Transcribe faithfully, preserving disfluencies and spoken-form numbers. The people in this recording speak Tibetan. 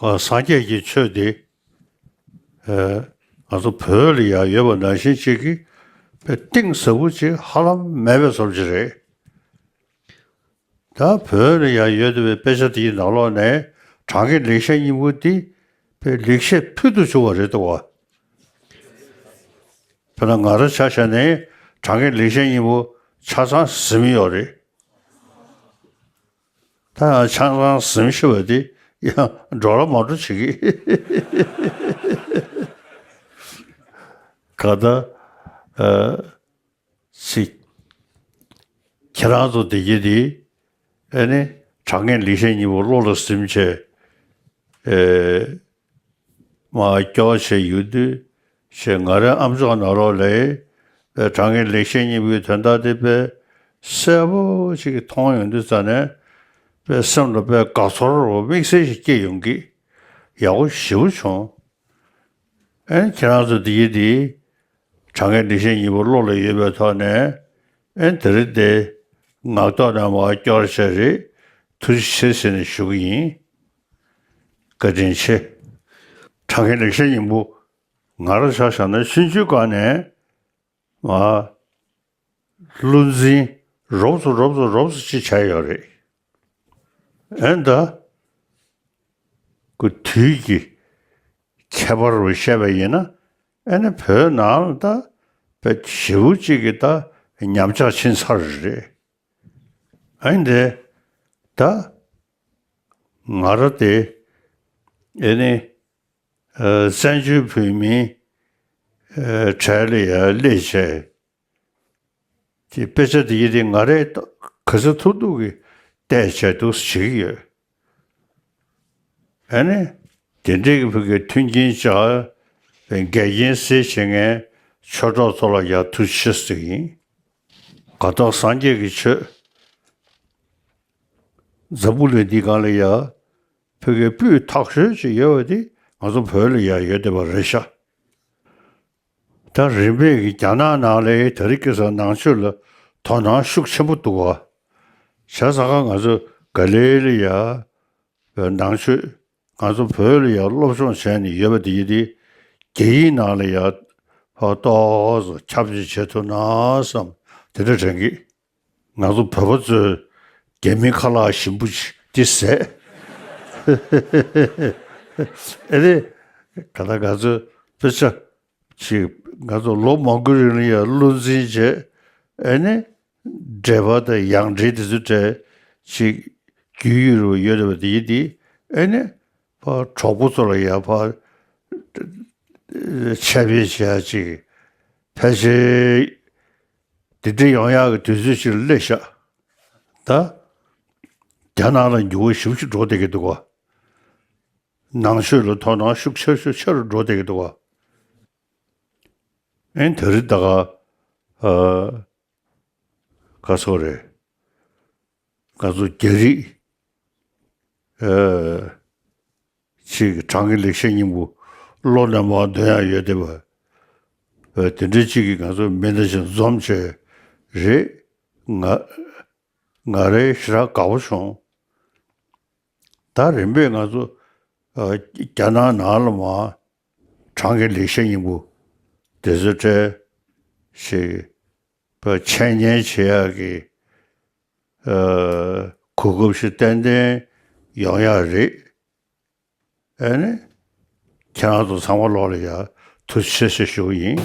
སངས་རྒྱས་ཀྱི་ཆོས་འདི། ཨ། ང་ཚོ་བོད་ལ་ཡང་ཡོད་པ་ནང་བཞིན་ཅིག་གི་དཔེ་གཏིང་ཟབ་པོ་ཅིག་ཧ་ལམ་མེད་པའི་བཟོ་ཅིག་རེད། ད་བོད་ལ་ཡང་ཡོད་བསྡད་པའི་དཔེ་ཆ་འདིའི་ནང་ལོགས་ནས་གྲངས་ཀའི་ལེགས་བཤད་སྙིང་པོ་འདི་དཔེ་ལེགས་བཤད་ཕུལ་དུ་བྱུང་བ་རེད་འདུག་བ། དཔེར་ན་ང་རང་ཆ་བཞག་ནས་གྲངས་ཀའི་ལེགས་བཤད་སྙིང་པོ་ཆ་ཚང་ཟིན་ཡོད་རེད། ད་ཡང་ཆང་ཚང་ཟིན་ཤི་བ་དེ་ཡང་འགྲོ་ར་མ་འགྲོ་བྱེད་ཀྱི། ག་ད། ཨ། ཚིག་ཁྱེད་རང་ཚོ་བདེ་སྐྱིད་དེ། ཨ་ནི་གྲངས་ངེས་ལེགས་བཤད་སྙིང་པོ་བློ་ལ་ཟིན་བྱས། ཨེ། མར་སྐྱོར་བྱས་ཡོད་དུས་ཞེས། ང་རའི་ཨམ་ཅོག་ནང་ལོགས་ལ་དཔེ་གྲངས་ངེས་ལེགས་བཤད་སྙིང་པོའི་དོན་དག་དེ་དཔེ་གསལ་པོ་ཞིག་མཐོང་ཡོང་དུས་ཙ་ནས་དཔེ་སེམས་ལ་དཔེ་དགའ་ཚོར་དམིགས་བསལ་ཞིག་སྐྱེས་ཡོང་གི། ཡག་པོ་ཞེ་པོ་བྱུང་། ཨེ། ཁྱེད་རང་ཚོ་འདི་ཡི་འདི་གྲངས་ངེས་ལེགས་བཤད་སྙིང་པོ་བློ་ལ་ཡོད་པའི་ཐོག་ནས། ཨེ། དེ་རིང་འདི་ངག་ཐོག་ནས་མར་སྐྱོར་བྱས་རེད། ཐུགས་རྗེ་ཆེ་ཟེར་ནས་ཞུ་གི་ཡིན། བཀའ་དྲིན་ཆེ། གྲངས་ངེས་ལེགས་བཤད་སྙིང་པོ་ང་རང་ཆ་བཞག་ན་ཆུང་ཆུང་སྒང་ནས་མར་བློ་འཛིན་རོབ་ཙམ་རོབ་ཙམ་རོབ་ཙམ་ཅིག་བྱས་ཡོད་རེད། ཨེ། ད་ཁོ་དུས་ཀྱི་ཁྱད་པར་རུ་བཤད་པ་ཡིན་ན། ཨེ་ནི་བོད་ནང་ལ་ད་དཔེ་ཞེ་པོ་ཅིག་གི་ད་ཉམས་ཆག་ཕྱིན་ཚར་རེད། ཨ་ནི་དེ་ད་ང་རང་དེ་ཨེ་ནི། ཨ། བཙན་བྱོལ་བོད་མིའི། ཨ། གྲས་ལ་ཡར་སླེབས་བྱས། དེ་དཔེ་ཆ་དེ་ཡི་དེ་ང་རས་ག་ཚོད་ཐུབ་ཐུབ་ཀྱིས་ བལྟས་བྱས་འདུག་བྱེད་ཀྱི་ཡོད། ཨ་ནི། དེ་འདྲའི་གི་བོད་ཀྱི་མཐུན་རྐྱེན་ཅག་འགལ་རྐྱེན་སེལ་བྱེད་མཁན་ཆོས་གྲོགས་ཚོ་ལ་ཡང་ཐུགས་རྗེ་ཆེ་ཟེར་གྱི་ཡིན། གང་ལྟར་སངས་རྒྱས་ཀྱི་ཆོས་འཛམ་བུ་གླིང་འདི་སྒང་ལ་ཡ་བོད་ཀྱི་སྤུས་དག་ཤོས་ཅིག་ཡོད་པ་འདི་ང་ཚོ་བོད་ལ་ཡ་ཡོད་བསྡད་པ་རེད་ཤག་ད་རིམ་པས་ཀྱི་རྒྱ་ནག་ནང་ལ་དེ་རིང་ཁ་སང་ནང་ཆོས་ལ་དོ་སྣང་ཤུགས་ཆེན་པོ་འདུག་ག་བྱས་ཙང་ང་ཚོ་ག་ལེ་ལ་ཡ་ནང་ཆོས་ང་ཚོ་བོད་ལ་ཡ་སློབ་སྦྱོང་བྱས་ནས་ཡོད་པ་དེ་ཡིན་དེ་རྒྱ་ཡིག་ནང་ལ་ཡ་ཕར་ཏོག་ཙམ་ཁྱབ་བསྒྲགས་བྱེད་ཐུབ་ན་བསམ་དེ་འདྲ་དྲན་གི་ང་ཚོ་བོད་པ་ཚོས་རྒྱ་མིའི་ཁ་ལག་ཞིམ་པོ་ཅིག་འདི་ཟས། ཨེ་རེད། ག་ད་ང་ཚོ་དཔེ་ཆ་ཅིག་ང་ཚོ་ལོ་མང་པོའི་རིང་ལ་ཡང་བློ་འཛིན་བྱས་ཨེ་ནི་འགྲེལ་པ་དང་ཡང་འགྲེལ་དེ་ཚོ་བྲིས་ཅིག་རྒྱུས་ཡོད་རུ་ཡོད་རེད་པ་དེ་ཡིན་དེ་ཨེ་ནི་ཕར་གྲོགས་པོ་ཚོ་ལ་ཡང་ཕར་འཆད་སྤེལ་བྱས་ཅིག་ཕལ་ཆེར། དེ་འདྲ་ཡོང་ཡག་གི་དུས་ཚོད་ཅིག་ལ་སླེབས་ཤག་ད། རྒྱ་ནག་ལ་འགྱུར་བ་ཞེ་པོ་ཅིག་འགྲོ་བསྡད་ཀྱི་འདུག་ག་ནང་ཆོས་ལ་དོ་སྣང་ཤུགས་ཆེ་ཤུགས་ཆེ་རུ་འགྲོ་བསྡད་ཀྱི་འདུག་ག་ཨེ་དེ་རིང་ད་ག་ཨ། ག་སོགས་རེད། ང་ཚོ་རྒྱ་རིགས་ཨ། ཅིག་གྲངས་ཀྱི་ལེགས་བཤད་སྙིང་པོ་བློ་རྣོན་པོ་འདོན་ཡག་ཡོད་བསྡད་པ། ཨ། དེ་འདྲའི་ཅིག་གིས་ང་ཚོ་མི་འདི་ཅིག་འཛོམས་བྱས་རེད། ང་ང་རང་ཞེ་དྲག་དགའ་པོ་བྱུང་། ད་རིམ་པས་ང་ཚོ་ཨ། རྒྱ་ནག་ནང་ལ་མར་གྲངས་ཀྱི་ལེགས་བཤད་སྙིང་པོ་དེ་ཚོ་སྤྲད་ཞིག་པ་འཆད་ཉན་བྱེད་ཡག་གི་ཨ། གོ་སྐབས་ཤིག་ཏན་ཏན་ཡོང་ཡག་རེད། ཨ་ནི། ཁྱེད་རང་ཚོ་ཚང་མ་ལོག་ལ་ཡ་ཐུགས་རྗེ་ཆེ་ཞུ་གི་ཡིན།